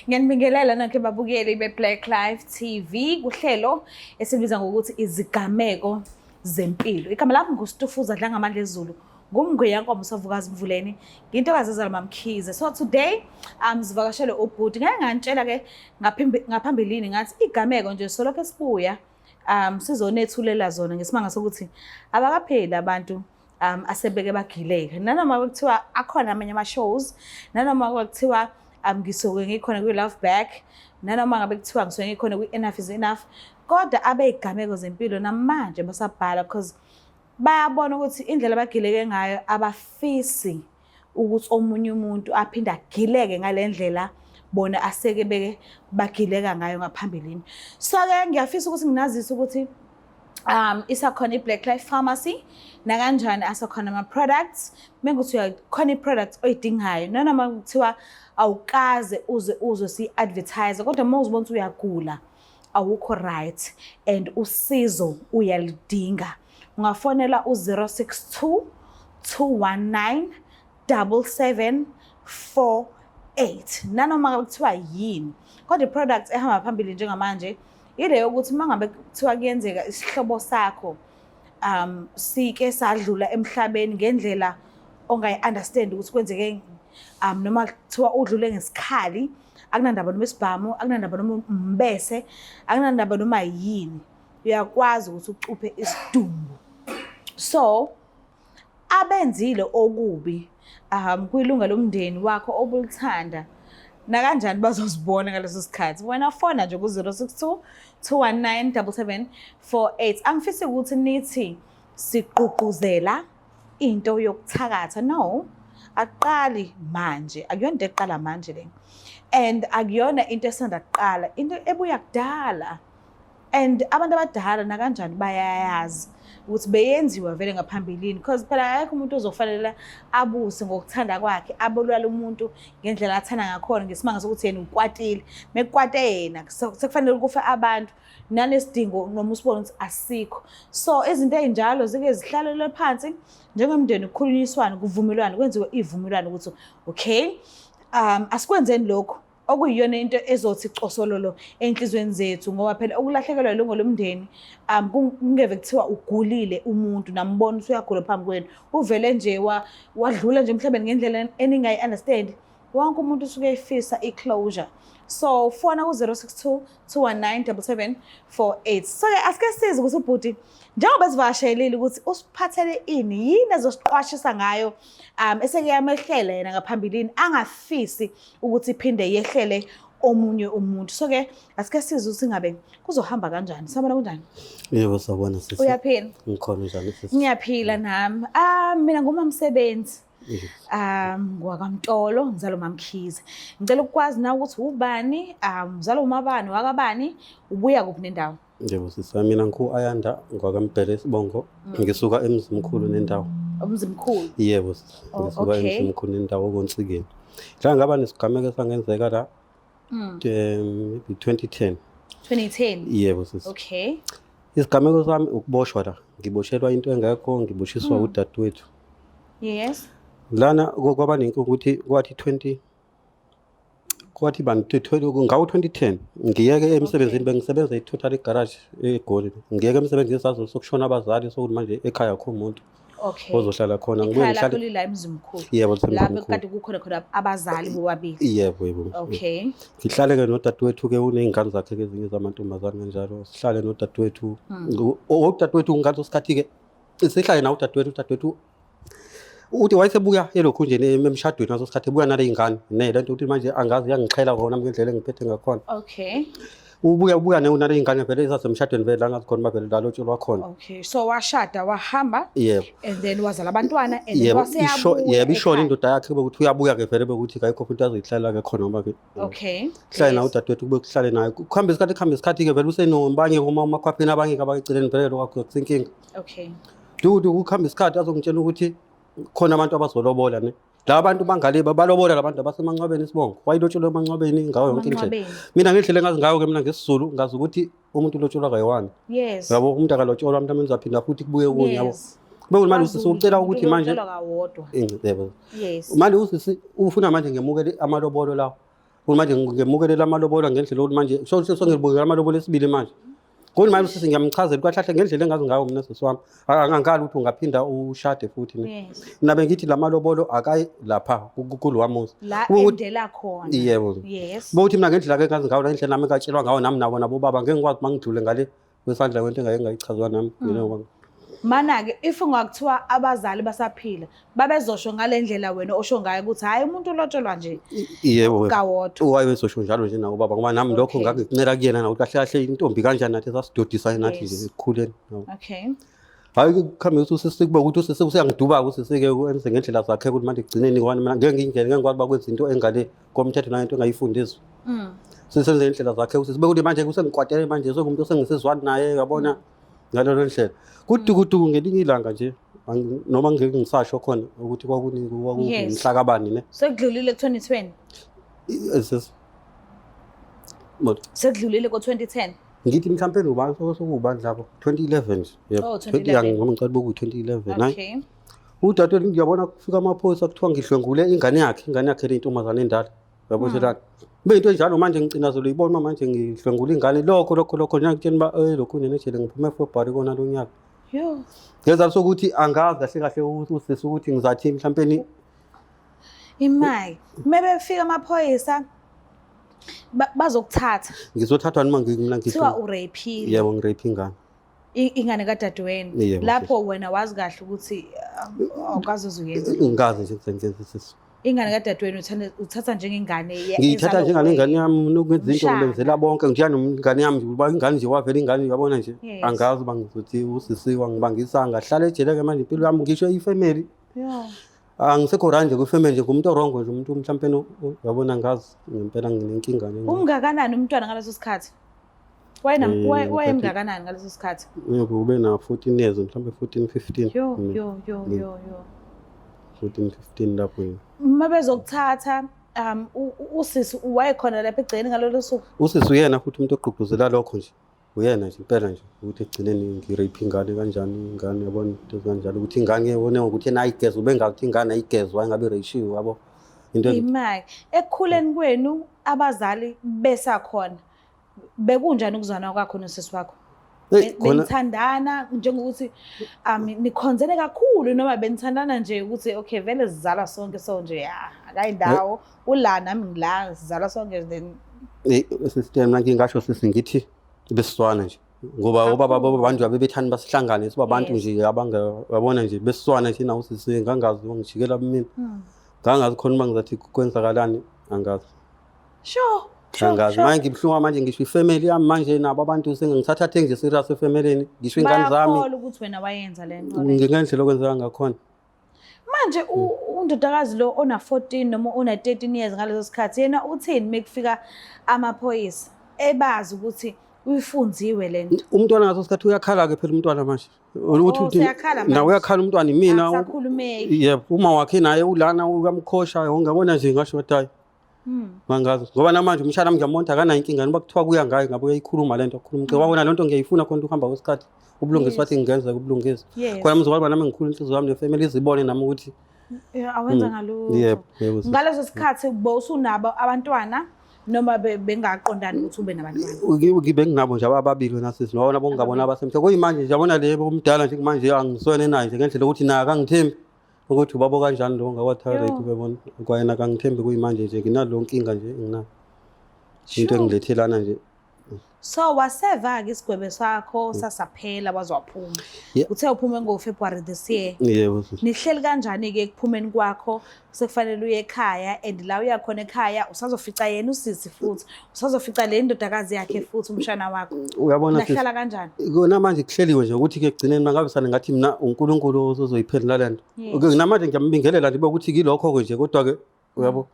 Ngiyanibingelela nonke babukeli be-Black Life TV kuhlelo esibiza ngokuthi izigameko zempilo. Igama lami nguStufuza Dlangamandla Ezulu. Ngumngweyankomo savukazi Mvuleni. Ngintokazi ezalwa Mamkhize. So today sivakashele ubhuti. Ngeke ngantshela ke ngaphambilini ngathi igameko nje solokho esibuya sizonethulela zona ngesimanga sokuthi abakapheli abantu asebeke bagileka nanoma kuthiwa akhona amanye ama-shows, nanoma kuthiwa ngisuke ngikhona kwi-Love Back, nanoma ngabe kuthiwa ngisuke ngikhona kwi-Enough is Enough, kodwa abeyigameko zempilo namanje basabhala because bayabona ukuthi indlela abagileke ngayo abafisi ukuthi omunye umuntu aphinde agileke ngale ndlela bona aseke beke bagileka ngayo ngaphambilini. So-ke ngiyafisa ukuthi nginazise ukuthi isakhona i-Black Life Pharmacy, nakanjani asakhona ama-products. Mengukuthi uyakhona i-product oyidingayo, nanoma kuthiwa awukaze uze uzwe siyi-advertise, kodwa uma uzibona ukuthi uyagula, awukho right and usizo uyalidinga, ungafonela u-062 219 7748 nanoma kuthiwa yini. Kodwa i-product ehamba phambili njengamanje ile yokuthi uma ngabe kuthiwa kuyenzeka isihlobo sakho sike sadlula emhlabeni ngendlela ongayi-understand ukuthi kwenzeke, noma kuthiwa udlule ngesikhali, akunandaba noma isibhamu, akunandaba noma umbese, akunandaba noma yini, uyakwazi ukuthi ucuphe isidumbu. So abenzile okubi kwilunga lomndeni wakho obulithanda, nakanjani bazozibona ngaleso sikhathi. Wena fona nje ku-062 219 7748. Angifisi ukuthi nithi sigqugquzela into yokuthakatha. No, akuqali manje, akuyona into eqala manje le, and akuyona into esanda kuqala, into ebuya kudala, and abantu abadala nakanjani bayayazi ukuthi beyenziwa vele ngaphambilini, because phela akekho umuntu ozofanele abuse ngokuthanda kwakhe, abulala umuntu ngendlela athanda ngakhona ngesimanga sokuthi yena ukwatile. Mekukwate yena, sekufanele kufe abantu nanesidingo noma usibone ukuthi asikho. So izinto ey'njalo zike zihlalelwe phansi njengomndeni, kukhulunyiswane, kuvumelwane, kwenziwe ivumelwano ukuthi okay, asikwenzeni lokhu okuyiyona into ezothi cosololo enhliziyweni zethu, ngoba phela ukulahlekelwa ilungu lomndeni kungeve kuthiwa ugulile umuntu, nambona ukuthi uyagula phambi kwenu, uvele nje wadlula nje emhlabeni ngendlela eningayi-understand. Wonke umuntu usuke efisa i-closure. So fona ku-062 219 7748. So-ke asike size ukuthi ubhuti njengoba esivakashelile ukuthi usiphathele ini, yini ezosiqwashisa ngayo eseke yamehlela yena ngaphambilini angafisi ukuthi iphinde yehlele omunye umuntu. So-ke asike size ukuthi ngabe kuzohamba kanjani. Sabona, kunjani? Yebo, sawubona sisi. Uyaphila? Ngikhona, njani sisi? Ngiyaphila nami. Mina ngumamsebenzi. NgwakaMtolo, ngizalwa uMamkhize. Ngicela ukwazi nawe ukuthi ubani, uzalwa umabani, wakabani, ubuya kuphi nendawo? Yebo sisi, mina ngiku-Ayanda ngwakaMbhele isibongo. Ngisuka eMzimkhulu nendawo. Umzimkhulu. Yebo sisi, Oh, ngisuka eMzimkhulu nendawo koNsikeni. La ngaba nesigameko esangenzeka la maybe 2010. 2010. Yebo sisi. Isigameko sami ukuboshwa la. Ngiboshelwa into engekho, ngiboshiswa udadewethu. Lana kwaba nenkinga ukuthi kwathi 20 kwathi bani ngawo 2010 ngiyeke emsebenzini, bengisebenza e-Total Garage eGoli. Ngiyeke emsebenzini sazo sokushona abazali, sokuthi manje ekhaya akho umuntu ozohlala khona. Ngibuye Ikhaya lakho ngihlale lila eMzimkhulu. Yebo, Lapho lisemzimkhulu. kade kukhona khona abazali bobabili. Yebo. Ngihlale-ke nodadewethu-ke, uney'ngane zakhe-ke ezinye zamantombazane kanjalo. Sihlale nodadewethu. Udadewethu ngaleso sikhathi-ke sihlale nawe udadewethu, udadewethu uthi wayesebuya elokhu nje emshadweni ngaso sikhathi, ebuya nale y'ngane ne lento ukuthi manje angazi iyangiqhela kona ngendlela engiphethe ngakhona. Ubuya nale y'ngane vele ezasemshadweni vele la ngazi khona uba vele la lotsholwa khona. Okay. So washada wahamba Yebo. and then wazala abantwana and then Yebo, waseyabuya yebo, ishona ekhaya. indoda yakhe, kube ukuthi uyabuya-ke vele, bekuthi kayikho futhi azoyihlalela-ke khona ngoba-ke Kuhlale naye udadewethu, kube kuhlale naye kuhambe isikhathi, kuhambe isikhathi-ke vele usenobanye umakhwapheni abanye abakeceleni vele lokho akusinkinga. Dudu kuhambe isikhathi azongitshela ukuthi khona abantu abazolobola ne. Laba bantu bangale balobola labantu abasemancwabeni isibongo. Wayilotshelwa emancwabeni ngayo yonke indlela. Emancwabeni. Mina ngendlela engazi ngayo-ke mina ngesiZulu, ngazi ukuthi umuntu ulotsholwa kayi-one. Yabo, umuntu akalotsholwa mhlawumbe uzaphinda futhi kubuye kunye yabo. Bekuthi manje usisi ucela ukuthi manje Ulotsholwa kawodwa. Yebo. Yes. Manje usisi ufuna manje ngemukele amalobolo lawo. Ukuthi manje ngemukelela amalobola ngendlela ukuthi manje sengibukela amalobolo esibili manje. Kodwa manje usisi ngiyamchazela kahle kahle ngendlela engazi ngayo mina sisi wami. Angangikali ukuthi ungaphinda ushade futhi ne. Mina bengithi lamalobolo akayi lapha kulowa muzi. La endela khona. Yebo. Yes. Bokuthi mina ngendlela ke ngazi ngayo indlela nami engatshelwa ngayo nami nabo nabo baba ngeke ngikwazi mangidlule ngale kwesandla kwento engake ngayichazwa nami mina ngoba Mana-ke if ungakuthiwa abazali basaphila babezosho ngale ndlela wena osho ngayo ukuthi hhayi umuntu ulotsholwa nje yebo kawodwa. Wayezosho njalo nje nawo baba ngoba nami lokho ngangikuncela kuyena nawo kahle kahle intombi kanjani nathi sasidodisa nathi nje ekukhuleni. Okay. Hayi kuhambe ukuthi usisi kube ukuthi usisi useyangiduba usisi-ke enze ngendlela zakhe ukuthi manje ekugcineni kwani mina ngeke ngingene ngeke ngikwazi uba kwenza into engale komthetho nayento engayifundiswa. Sesenze indlela zakhe usisi bekuthi manje usengikwatele manje sekumuntu osengisizwani naye uyabona ngalolo ndlela. Kudukuduku ngelinye ilanga nje noma ngeke ngisasho khona ukuthi kwakunini kwakumhlakabani ne. Sekudlulile ku-2020. Sekudlulile ko-2010. Ngithi mhlawumbe ubani sokuwubani lapho 2011 nje. Yebo. Oh, 2011. Ngoba ngicela ukuba 2011 hayi. Okay. Udadewethu ngiyabona kufika amaphoyisa kuthiwa ngidlwengule ingane yakhe, ingane yakhe le ntombazane endala. Yabo mm. lana. Kube into enjalo manje ngicinazelwe ibona manje ngidlwengula ingane lokho lokho lokho ngiyakutshela uba eh lokhu nenejele ngiphume eFebruary kona lo nyaka. Yo. Ngezathu sokuthi angazi kahle kahle usisi ukuthi ngizathi mhlawumbe Imali. Mebefika amaphoyisa bazokuthatha. Ngizothathwa noma mina ngisho. Kuthiwa uraphile. Yebo ngirape ingane. Ingane kadadewenu. Lapho wena wazi kahle ukuthi awukaze uzuyenza. Ngikaze nje ngizenze sisi. Ingane kadadewenu uthatha njengengane Ngiyithatha njengale ngane yami nokwenza into ngibenzela bonke ngiya nomngane yami nje uba ingane nje wavela ingane uyabona nje. Angazi uba ngizothi usisi wangibangisa ngahlala ejele ke manje impilo yami ngisho ifamily. Yeah. Angisekho right nje kwifamily nje ngumuntu orongo nje umuntu mhlawumbe uyabona ngazi ngempela nginenkinga nje. Umngakanani umntwana ngaleso sikhathi? Wayemngakanani ngaleso sikhathi? Yebo ube na 14 years mhlawumbe 14 15. Yo yo yo yo yo. 14 15 lapho. Uma bezokuthatha usisi wayekhona lapha egcekeni ngalolo suku. Usisi uyena futhi umuntu ogqugquzela lokho nje. Uyena nje impela nje ukuthi ekugcineni ngirape ingane kanjani ingane yabona into ezikanjalo ukuthi ingane yebone ukuthi yena ayigezwa ubengathi ingane ayigezwa ingabe ireyishiwe yabo into imali ekukhuleni kwenu abazali besakhona bekunjani ukuzwana kwakho nosisi wakho benithandana njengokuthi nikhonzene kakhulu noma benithandana nje ukuthi okay vele sizalwa sonke so nje ya akayindawo ula nami ngila sizalwa sonke then sister mina ngingasho sisi ngithi besizwana nje ngoba obaba babantu abebethanda basihlangane sibabantu nje abangabona nje besizwana nje nawo sisi ngangazi ngijikela kumina ngangazi khona uma ngizathi kwenzakalani angazi sure angazi manje ngibuhlungu manje ngisho ifamily yami manje nabo abantu sengithatha nje serious efamilini ngisho ingane zami bayakholwa ukuthi wena wayenza lento ngendlela okwenzeka ngakhona Manje undodakazi lo ona 14 noma ona 13 years ngaleso sikhathi yena uthini mekufika amaphoyisa ebazi ukuthi uyifunziwe lento. Umntwana ngaso sikhathi uyakhala ke phela umntwana manje. Ukuthi uthi nawe uyakhala umntwana imina. Akusakhulumeki. Yebo, uma wakhe naye ulana uyamkhosha ungabona nje ngasho ukuthi hayi. Mangazi ngoba namanje umshana wami ngiyambona akanayo inkinga noba kuthiwa kuya ngayo ngabe uyayikhuluma lento akhuluma ngicabanga wena lento ngiyayifuna khona ukuhamba kwesikhathi ubulungiswa wathi ngingenzeka ubulungiswa khona mzukwana nami ngikhulu inhliziyo yami nefamily izibone nami ukuthi awenza ngalutho yebo yebo ngaleso sikhathi bowusunabo abantwana noma bengaqondani ukuthi ube nabantwana ngibe nginabo nje ababili wena sisi nobona bongabona abasemhle kuyimanje nje yabona le omdala nje manje angiswene naye nje ngendlela ukuthi naye akangithembi ukuthi ubaba kanjani lo ngakwa-thyroid uyabona kwayena akangithembi kuyimanje nje nginalo nkinga nje nginayo into engilethelana nje So waseva-ke isigwebo sakho sasaphela waze waphuma. Uthe uphume ngo-February this year. Yebo. Nihleli kanjani-ke ekuphumeni kwakho sekufanele uye ekhaya and la uya khona ekhaya usazofica yena usisi futhi usazofica le ndodakazi yakhe futhi umshana wakho. Uyabona Nahlala kanjani? Kona manje kuhleliwe nje ukuthi ke ekugcineni mangabe sane ngathi mina uNkulunkulu ozoyiphendula lento. Namanje ngiyambingelela nje ukuthi kilokho ke nje kodwa ke uyabo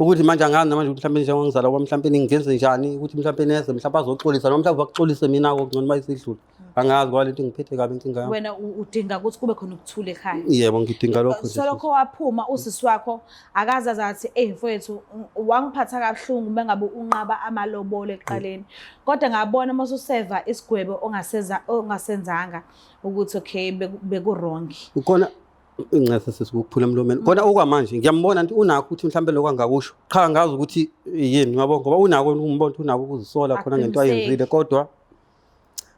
ukuthi manje angazi namanje ukuthi mhlawumbe njengoba ngizala kwami mhlawumbe ngingenze njani ukuthi mhlawumbe neze mhlawumbe azoxolisa noma mhlawumbe bakuxolise mina kungcono uma isidlula angazi ngoba lento ingiphethe kabi inkinga yami Wena udinga ukuthi kube khona ukuthula ekhaya. Yebo ngidinga lokho nje. Solokho waphuma usisi wakho akaze aze athi eyi mfowethu wangiphatha kabuhlungu uma ngabe unqaba amalobolo ekuqaleni kodwa ngabona uma ususeva isigwebo ongaseza ongasenzanga ukuthi okay beku-wrong. Khona Incese sisi ukuphula emlomeni. Kona okwamanje ngiyambona nti unakho ukuthi mhlambe lokho angakusho. Qha ngazi ukuthi yini yabo ngoba unako umbona ukuthi unako ukuzisola khona ngento ayenzile kodwa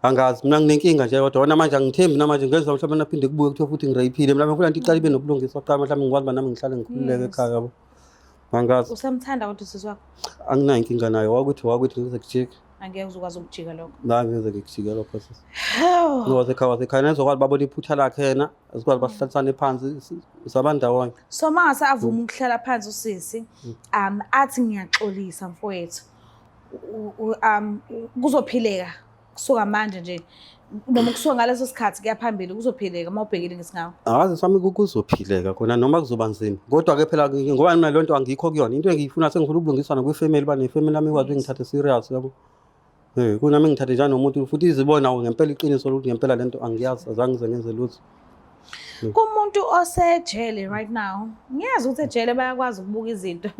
angazi mina nginenkinga nje kodwa wona manje angithembi namanje ngenza mhlawumbe naphinde kubuye kuthiwa futhi ngirayiphile mhlawumbe ngifuna nti icala ibe nobulungiswa kuqala mhlawumbe ngikwazi uba nami ngihlale ngikhululeke ekhaya yabo. Angazi. Usamthanda kodwa usisi wakho? Anginayo inkinga nayo wakuthi wakuthi ngize kujike. Angeke uzokwazi ukujika lokho. La ngeze ngikujike lokho sisi. Wasekhaya wasekhaya nezokwazi babona iphutha lakhe yena sikwazi basihlalisane phansi sabandawonye. So mangase avuma ukuhlala phansi usisi athi ngiyaxolisa mfowethu kuzophileka kusuka manje nje noma kusuka ngaleso sikhathi kuya phambili kuzophileka uma ubhekile ngesingawo. Akazi sami kuzophileka khona noma kuzoba nzima kodwa ke phela ngoba mina lento angikho kuyona into engiyifuna sengifuna ubulungiswa kwifamily ba nefamily yami ikwazi ingithathe serious yabo. Eh kunami ngithathe njani nomuntu futhi izibona ngempela iqiniso lokuthi ngempela lento angiyazi azange ngize ngenze lutho. Kumuntu osejele right now, ngiyazi ukuthi ejele bayakwazi ukubuka izinto.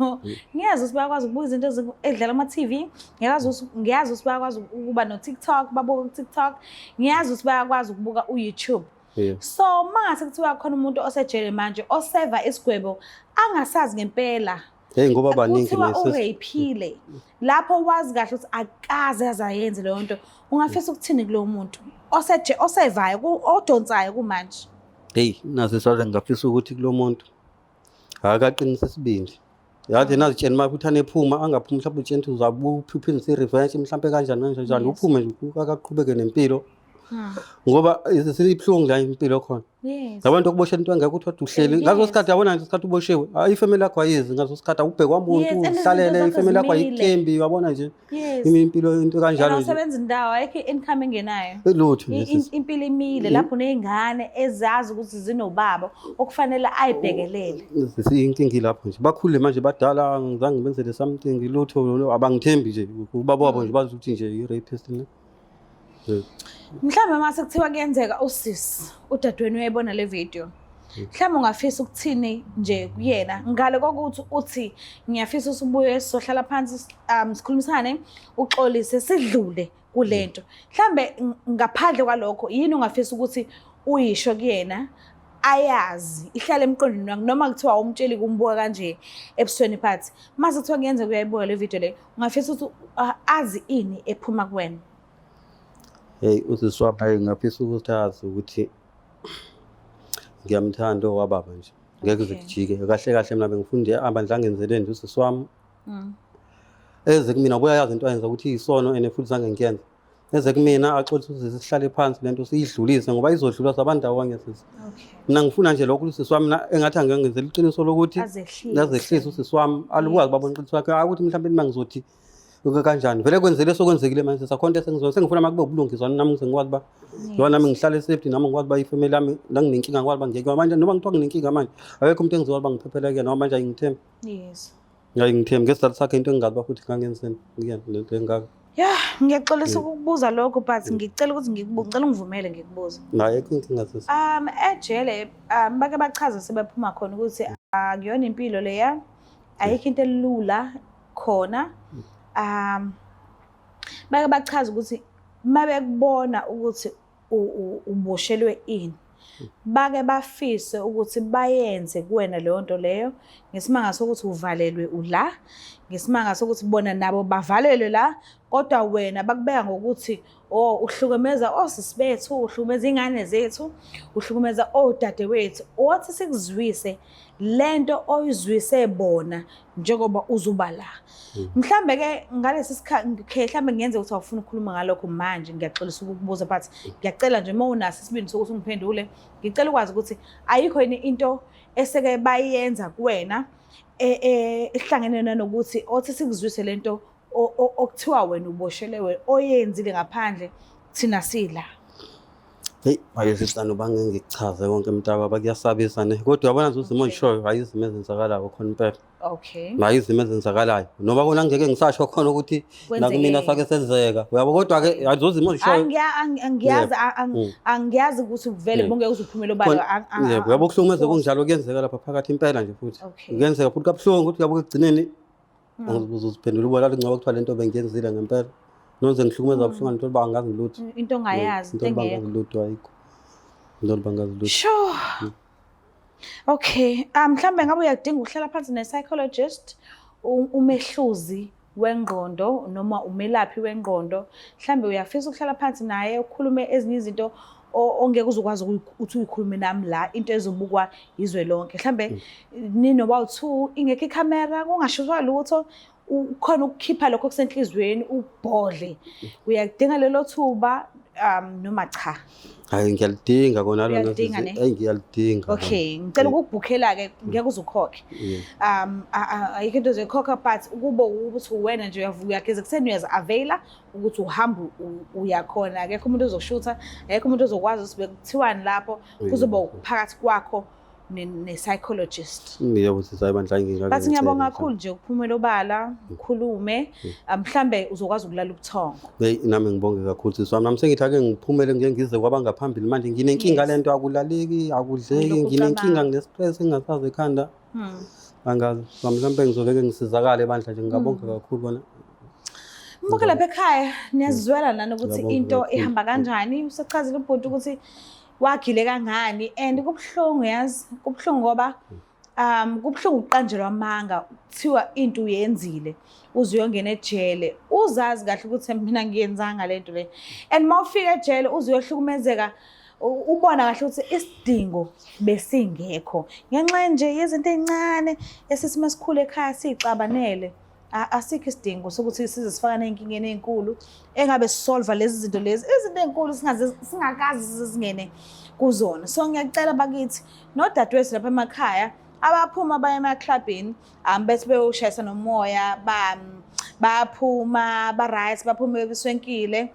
Ngiyazi ukuthi bayakwazi ukubuka izinto edlala ama-TV. Ngiyazi ukuthi ngiyazi ukuthi bayakwazi ukuba no-TikTok, babuka ku-TikTok. Ngiyazi ukuthi bayakwazi ukubuka u-YouTube. Yeah. So mangase kuthiwa khona umuntu osejele manje oseva isigwebo angasazi ngempela Hey ngoba baningi kuthiwa nesisi. uraphile lapho wazi kahle ukuthi akaze azayenze leyo nto ungafisa ukuthini kulowo muntu oseje osevayo odonsayo kumanje? Hey nazi saze ngingafisa ukuthi kulo muntu akaqinise isibindi. Yazi nazitsheni uma ukuthi anephuma angaphumi mhlawumbe utsheni ukuthi uzabe uphindisa i-revenge mhlawumbe kanjani kanjani kanjani uphume nje akaqhubeke nempilo ngoba ibuhlungu la impilo khona. Yes. Yabona into okuboshela into engekho uthi uhleli ngaso sikhathi yabona nje isikhathi uboshiwe hayi ifamily yakho ayizi ngaso sikhathi awubhekwa muntu Yes, and uhlalele izinto zakho ifamily yakho zimile. ayikuthembi uyabona nje Yes. impilo into kanjalo nje Usebenza indawo ayikho i-income engenayo. lutho nje sisi. Impilo imile lapho ney'ngane ezazi ukuthi zinobaba okufanele ayibhekelele. Sisi inkinga ilapho nje bakhulile manje badala angizange ngibenzele something lutho abangithembi nje ubaba wabo nje bazi ukuthi nje i-rapist ne. Mhlawumbe uma sekuthiwa kuyenzeka usisi udadewenu uyayibona le video. Mhlawumbe ungafisa ukuthini nje kuyena ngale kokuthi uthi ngiyafisa usubuye sizohlala phansi sikhulumisane uxolise sidlule kulento. Mhlawumbe ngaphandle kwalokho yini ungafisa ukuthi uyisho kuyena ayazi ihlale emqondweni wakhe noma kuthiwa awumtsheli kumbuka kanje ebusweni phathi. Mase kuthiwa kuyenzeka uyayibuka le video le ungafisa ukuthi azi ini ephuma kuwena? Hey usisi wami hayi ngingafisa ukuthi azi ukuthi ngiyamthanda owababa nje. Ngeke kuze kujike. Kahle kahle mina bengifuna nje abandla angenzele nje usisi wami. Eze kumina uyayazi into ayenza ukuthi iyisono and futhi zange ngiyenze. Eze kumina axolise ukuthi sihlale phansi lento siyidlulise ngoba izodlula sabandawonye sisi. Mina ngifuna nje lokho usisi wami engathi angengenzela iqiniso lokuthi azehlise usisi wami alukwazi babona iqiniso lakhe. Hayi ukuthi mhlawumbe mina ngizothi kanjani vele kwenzele sokwenzekile manje sakhona into esengizona sengifuna uma kube ubulungiswa nami ngize ngikwazi uba njengoba nami ngihlale safety nami ngikwazi uba ifamily yami la nginenkinga ngikwazi uba ngiyeke manje noma ngithiwa nginenkinga manje akekho umuntu engizokwazi uba ngiphephele kuyena ngoba manje ayingithembi. Yes. Ayingithembi ngesizathu sakhe into engingazi uba futhi ngangenzeni kuyena lento engaka. Ya, ngiyaxolisa ukukubuza lokho but ngicela ukuthi ngicela ungivumele ngikubuze. Naye inkinga sisi. Ejele bake bachaza sebephuma khona ukuthi akuyona impilo leya. Ayikho into elula khona. Bake bachaza ukuthi mabekubona ukuthi uboshelwe ini bake bafise ukuthi bayenze kuwena leyo nto leyo ngesimanga sokuthi uvalelwe ula, ngesimanga sokuthi bona nabo bavalelwe la, kodwa wena bakubeka ngokuthi oh uhlukumeza osisi bethu, uhlukumeza iy'ngane zethu, uhlukumeza odadewethu. Wathi sikuzwise lento oyizwise bona njengoba uzuba la. Mhlambe ke ngalesi sikhathi okay mhlambe ngenze ukuthi awufuni ukukhuluma ngalokho manje, ngiyaxolisa ukukubuza but ngiyacela nje uma unaso isibindi sokuthi ungiphendule, ngicela ukwazi ukuthi ayikho yini into eseke bayenza kuwena ehlangene nanokuthi othi sikuzwise lento okuthiwa wena uboshelewe oyenzile ngaphandle thina sila. Hey, manje sisana bangeke ngikuchaze konke mntaka kuyasabisa ne. Kodwa uyabona nje izimo oyishoyo hayi izimo ezenzakalayo khona impela. Okay. Hayi izimo ezenzakalayo. Noma kona ngeke ngisasho khona ukuthi nakumina sake senzeka. Uyabo kodwa ke hayi izimo oyishoyo. Angiyazi angiyazi ukuthi vele bongeke uzuphumela obala. Yebo, uyabo kuhlukumeza kunjalo kuyenzeka lapha phakathi impela nje futhi. Kuyenzeka futhi kabuhlungu ukuthi uyabo ekugcineni uzoziphendula ubona ukuthi ngoba kuthiwa lento bengiyenzile ngempela. Noze ngihlukumeza kabuhlungu ngento ba angazi lutho. Into ongayazi, into engekho. Bangazi lutho ayikho. Into bangazi lutho. Sure. Okay, mhlambe ngabe uyadinga ukuhlala phansi ne-psychologist, umehluzi wengqondo noma umelaphi wengqondo. Mhlambe uyafisa ukuhlala phansi naye ukhulume ezinye izinto ongeke uzukwazi ukuthi uyikhulume nami la, into ezobukwa izwe lonke. Mhlambe ninoba u-two, ingekho ikhamera, kungashiswa lutho, ukhona ukukhipha lokho okusenhliziyweni ubhodle. Uyadinga lelo thuba noma cha? Hayi, ngiyalidinga kona lona. Uyalidinga, ne? Hayi, ngiyalidinga. Okay, ngicela ukukubhukhela-ke, ngeke uze ukhokhe. Ayikho into ozoyikhokha, but ukuba ukuthi uwena nje uyavuka uyageza ekuseni uyazi-availa ukuthi uhamba uyakhona, akekho umuntu ozokushutha, akekho umuntu ozokwazi ukuthi bekuthiwani lapho, kuzoba phakathi kwakho ne-psychologist. Yebo sisi, hayi bandla, ngingake But ngiyabonga ngicele. Kakhulu nje ukuphumela obala, ukhulume, mhlambe uzokwazi ukulala ubuthongo. Hey, nami ngibonge kakhulu sisi wami. Nami sengithi ake ngiphumele, ngike ngize kwabangaphambili manje. Nginenkinga lento, akulaleki, akudleki, Ulokhu nginenkinga, ucabanga. ngine-stress engingasazi ekhanda. Angazi. Mhlawumbe ngizoveke ngisizakale bandla nje, ngingabonga kakhulu kona. Mbuke lapha ekhaya niyazizwela nani ukuthi Ngiyabonga into kakhulu. ihamba kanjani. Usechazile ubhuti ukuthi wagile kangani and kubuhlungu, yazi, kubuhlungu ngoba kubuhlungu ukuqanjelwa amanga, kuthiwa into uyenzile uze uyongena ejele uzazi kahle ukuthi mina ngiyenzanga lento le, and uma ufika ejele uze uyohlukumezeka, ubona kahle ukuthi isidingo besingekho ngenxa nje yezinto ey'ncane esithi masikhule ekhaya siy'xabanele. Asikho isidingo sokuthi size sifakane ey'nkingeni ey'nkulu engabe sisolva lezi zinto lezi, izinto ey'nkulu singakaze size singene kuzona. So ngiyacela bakithi nodadewethu lapha emakhaya abaphuma baye emaklabhini, bethi beyoshayisa nomoya, bayaphuma ba-right, baphume beswenkile,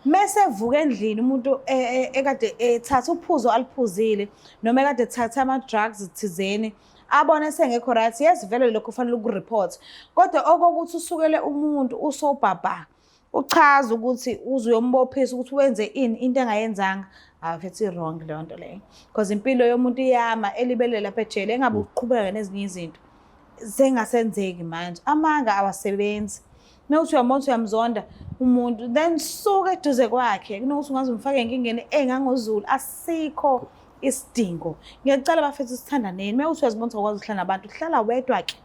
mese evuka endlini umuntu ekade ethatha uphuzo aluphuzile noma ekade ethatha ama-drugs thizeni, abone sengekho right. Yes, vele lokho kufanele uku-report, kodwa okokuthi usukele umuntu usobhabha uchaza ukuthi uze uyombophisa ukuthi wenze ini, into engayenzanga, awufethi i-wrong leyo nto leyo, because impilo yomuntu iyama elibele lapha ejele engabe uqhubeka nezinye izinto sengasenzeki manje. Amanga awasebenzi. Uma uthi uyambona ukuthi uyamzonda umuntu, then suka eduze kwakhe kunokuthi ungaze umfake enkingeni engangozulu. Asikho isidingo. Ngiyacela bafethu, sithandaneni. Uma uthi uyazibona ukuthi awukwazi ukuhlala nabantu, hlala wedwa-ke,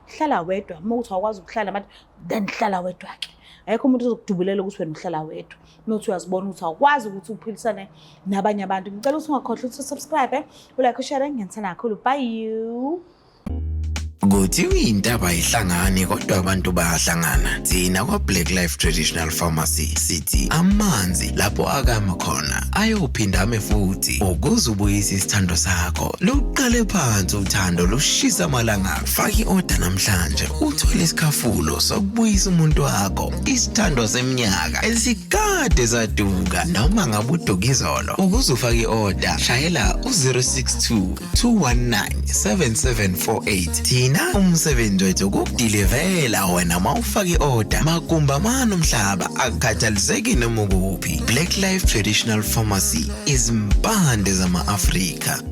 hlala wedwa. Uma uthi awukwazi ukuhlala nabantu, then hlala wedwa-ke. Ayikho umuntu ozokudubulela ukuthi wena uhlala wedwa uma uthi uyazibona ukuthi awukwazi ukuthi uphilisane nabanye abantu. Ngicela ukuthi ungakhohlwa ukuthi usubscribe, ulike, ushare. Ngiyanithanda kakhulu, bye you. Kuthiwa intaba ihlangane kodwa abantu bayahlangana. Thina kwa-Black Life Traditional Pharmacy sithi amanzi lapho akama khona ayophinda ame futhi. Ukuze ubuyise isithando sakho, luqale phansi uthando lushisa amalanga. Faka i-order namhlanje uthole isikhafulo sokubuyisa umuntu wakho, isithando seminyaka esikade saduka noma ngabe uduka izolo. Ukuze ufake i-order, shayela u-062 219 7748. Thina umsebenzi wethu ukukudilivela wena uma ufake i-order magumba mani umhlaba, akukhathaliseki noma ukuphi. Black Life Traditional Pharmacy, izimpande zama-Afrika.